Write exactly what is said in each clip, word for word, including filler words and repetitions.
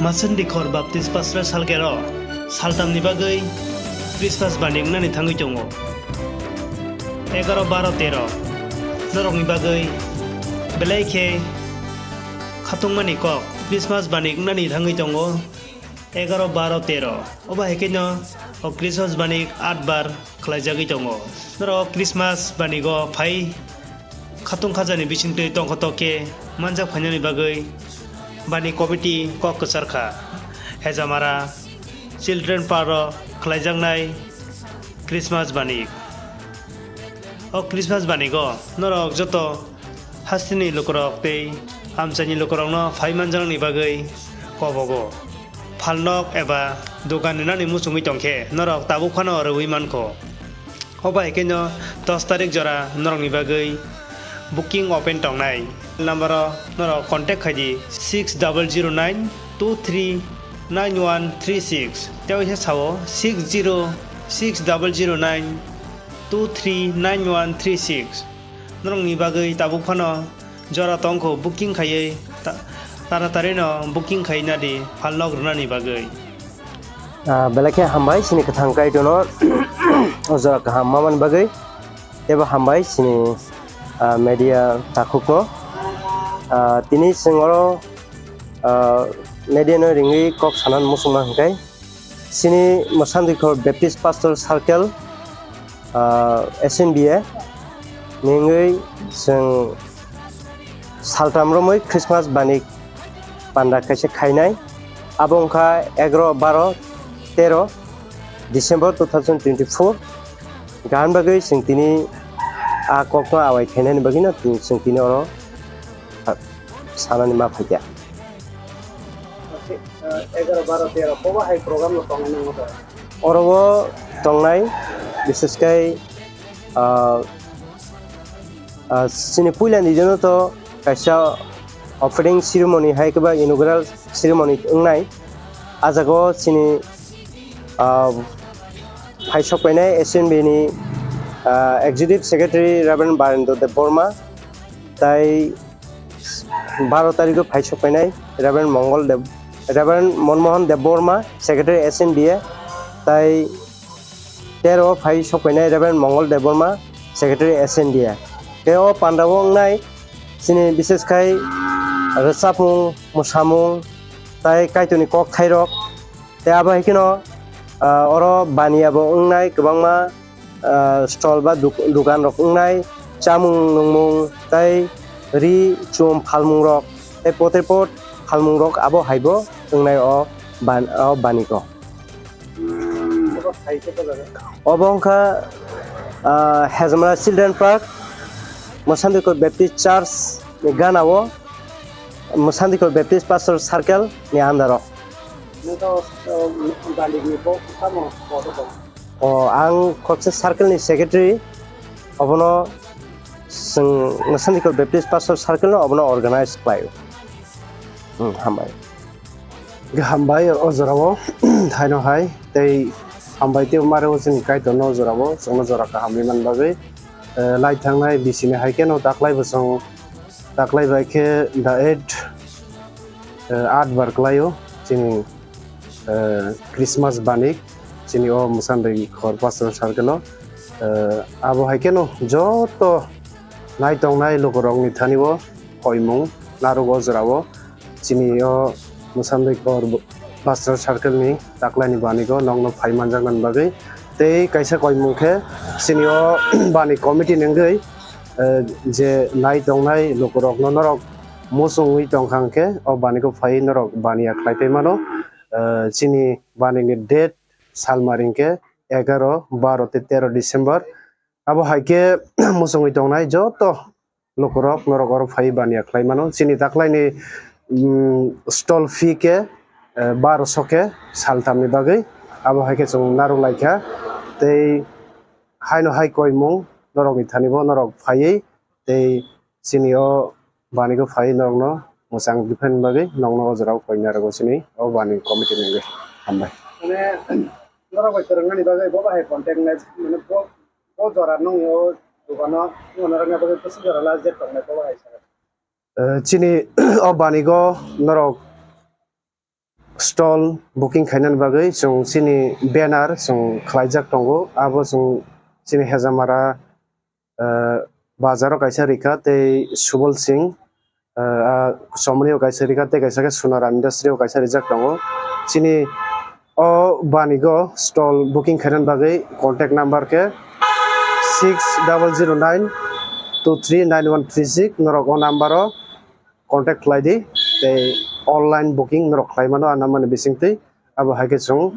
Masandikhor Baptist Pastoral Circle o saltamni bagwi Christmas bani wngnani thangwi tongo. Egaroh, baro, tero norokni bagwi belai khe khatungmani kok Christmas bani wngnani thangwi tongo. Egaroh, baro, tero obo hai kheno o Christmas bani atbar khlaijagwi tongo. Norok Christmas banigo phai khatung khajani bisingtwi tongkha tok khe manjak phainani bagwi bani committee kok kwchar kha. Hejamara Children Park o khlaijaknai Christmas bani. O Christmas banigo norok joto hasteni lukurok tei amchaini lukurokno phai manjaknani bagwi kobogo. Phalnok eba dogan rinani muchungwi tongkhe norok tabuk phano rwui mankho. Obo hai kheno dos tarik jora norokni bagwi booking open tongnai. Number o norok contact khai di six double zero nine two three nine one three six. Tei waisa sao six zero six double zero nine two three nine one three six. Norokni bagwi tabuk phano jora tongkho booking khaiwi ta-, taratari no booking khaina di phalnok rwnani bagwi. Ah, belai khe hambai chini kwthang Kaitorno o jora kaham mamani bagwi. Teibo hambai chini, ah, media takhukno. Ah, tini chwng oro, ah, media no ringwi kok sanani muchungma hwnkhe. Chini Mwsandikhor Baptist Pastor Circle, ah, S N B A ni wngwi chwng saltam romwi Christmas bani panda kaisa khainai. Abo wngkha egaroh, baro, tero December two thousand twenty-four. Gan bagwi chwng tini a kokno awai khainani bagwino chwng tini oro sanani ma phaikha. Egaroh, baro, tero kobo hai program no tongnai nangma to? Oro o tongnai, bises khai, ah, ah, chini puila ni jano to kaisa opening ceremony hai khe ba inaugural ceremony wngnai. A jaga o chini, ah, phai sok painai S N B ni, ah, Executive Secretary Reverend Barendra Debbarma, tai baro tarikh o phai sok painai Reverend Mongol Deb, Reverend Monmohan Debbarma, Secretary S N B A, tai tero o phai sok painai Reverend Mongol Debbarma, Secretary S N B A. Tei o panda o wngnai chini bises khai rwchapmung, mwsamung, tai Kaitorni kok thairok. Tei abo hai kheno, ah, oro baniya bo wngnai kwbangma, ah, stall ba duk-, dukan rok wngnai, chamung nungmung tei ri chum phalmung rok tei pote pot phalmung rok abo hai bo wngnai o ban-, o banigo. Obo wngkha, ah, Hejamara Children Park, Mwsandikhor Baptist Church ni gana o, Mwsandikhor Baptist Pastor Circle ni under o. Nokha, o, bandikni bo tamo kotor tong? O, ang khoksa circle ni secretary, obono chwng Mwsandikhor Baptist Pastor Circle no obono organize khlaio. Hmm, hambai. Hambai o jorao, haino hai, tei hambai tei mare o chini Kaitor no jorao, chwngno jora kaham rimani bagwi. Eh, lai thangnai bisini hai kheno taklai bwsong, taklai bai khe the eight, eh, aat bar klaio chini, eh, Christmas bani chini o Mwsandikhor Pastor Circle o. Eh, abo hai kheno joto nai tongnai lukurokni thani o koimung narwk o jorao. Chini o Mwsandikhor Pastor Circle ni taklaini banigo nokno phai manjaknani bagwi. Tei kaisa koimung khe chini o bani committee ni wngwi, eh, je nai tongnai lukurokno norok muchungwi tongkha hwnkhe o banigo phaiwi norok baniya khlai pai mano. Eh, chini bani ni date salmari hwnkhe egaroh, baro tei tero December. Abo hai khe muchungwi tongnai joto lukurok norok oro phai baniya khlai mano. Chini taklaini, mm, stall fee khe, eh, baroso khe saltamni bagwi. Abo hai khe chwng narwk lai kha. Tei haino hai koimung norokni thani bo norok phaiwi tei chini o banigo phai norokno mwchang diphani bagwi nokno o jorao koina rwgo chini o bani committee ni wngwi. Hambai. Mane, norok bai kwrwngmani bagwi bo bahai contact nai, mane bo, bo jora nung o dogano, nung norokna bagwi bwswk jora last date tongnai bo bahai sa. Eh, chini o banigo norok stall booking khainani bagwi chwng chini banner chwng khlaijak tongo. Abo chwng chini Hejamara, eh, bazaro kaisa rikha tei Subol Singh, eh, ah, Somni o kaisa rikha tei kaisa khe Sunaram Industry o kaisa rijak tongo. Chini o banigo stall booking khainani bagwi contact number khe six double zero nine two three nine one three six. Norok o number o contact khlai di, tei online booking norok khlai mano a number ni bisingtwi. Abo hai khe chwng,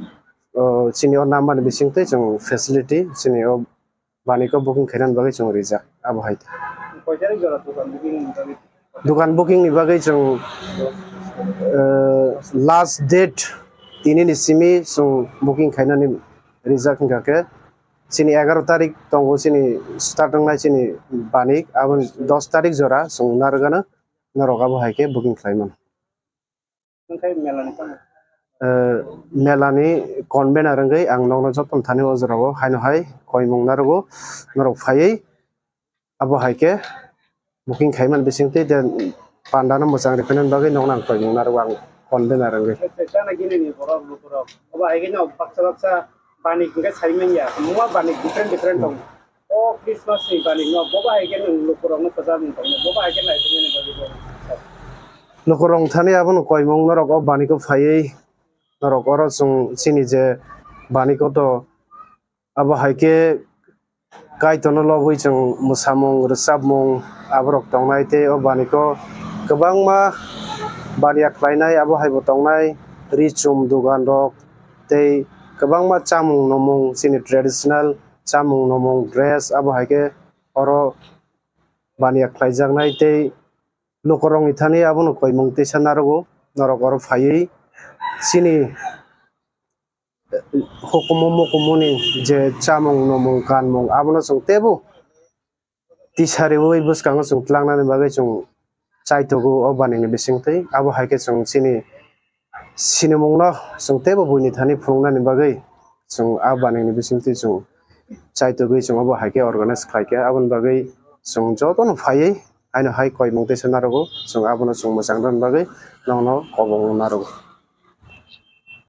o, chini o number ni bisingtwi chwng facility chini o banigo booking khainani bagwi chwng rijak abo hai. Koi tarik jora dukan booking ni bagwi? Dukan booking ni bagwi chwng, eh, last date tini ni simi chwng booking khainani rijak, hwnkha khe chini egaroh tarik tongo chini start wngnai chini banik, aboni dos tarik jora chwng narwgano norok abo hai khe booking khlai mano. Hwnkhe mela ni tamo? Eh, mela ni convener wngwi ang nokno joto thani o jorao haino hai koimung narwgo, norok phaiwi abo hai khe booking khaimani bisingtwi de panda no mwchang rwkhainani bagwi nokno ang koimung narwgo ang convener wngwi. Chana gini ni borok lukurok obo hai khe no baksa baksa banik hwnkhe sai manya, mungma banik different different tongo. O Christmas ni banik no bo bahai khe nwng lukurok no kwchar mung tongo, bo bahai khe naitukmani bagwi bo. Lukurok thani abono koimung norok o baniko phaiwi norok oro chwng chini je baniko to abo hai khe Kaitorno lobwi chwng mwsamung rwchapmung aborok tongnai tei o baniko kwbangma baniya khlainai abo hai bo tongnai, ri chum dogan rok tei kwbangma chamung nomung chini traditional chamung nomung dress abo hai khe oro baniya khlaijaknai tei lukurokni thani abono koimung teisa narwgo, norok oro phaiwi chini hukumu mukumuni je chamung nomung kanmung abono chwng teibo tisariwi bwskango chwng twlangnani bagwi chwng chaitogo o baningni bisingtwi. Abo hai khe chwng chini sinimungno chwng teibo buini thani phunuknani bagwi chwng a baningni bisingtwi chwng chaitogwi chwng obo hai khe organize khlai kha. Aboni bagwi chwng jotono phaiwi haino hai koimung teisa narwgo, chwng abono chwng mwchang rwna bagwi nokno kobong narwgo.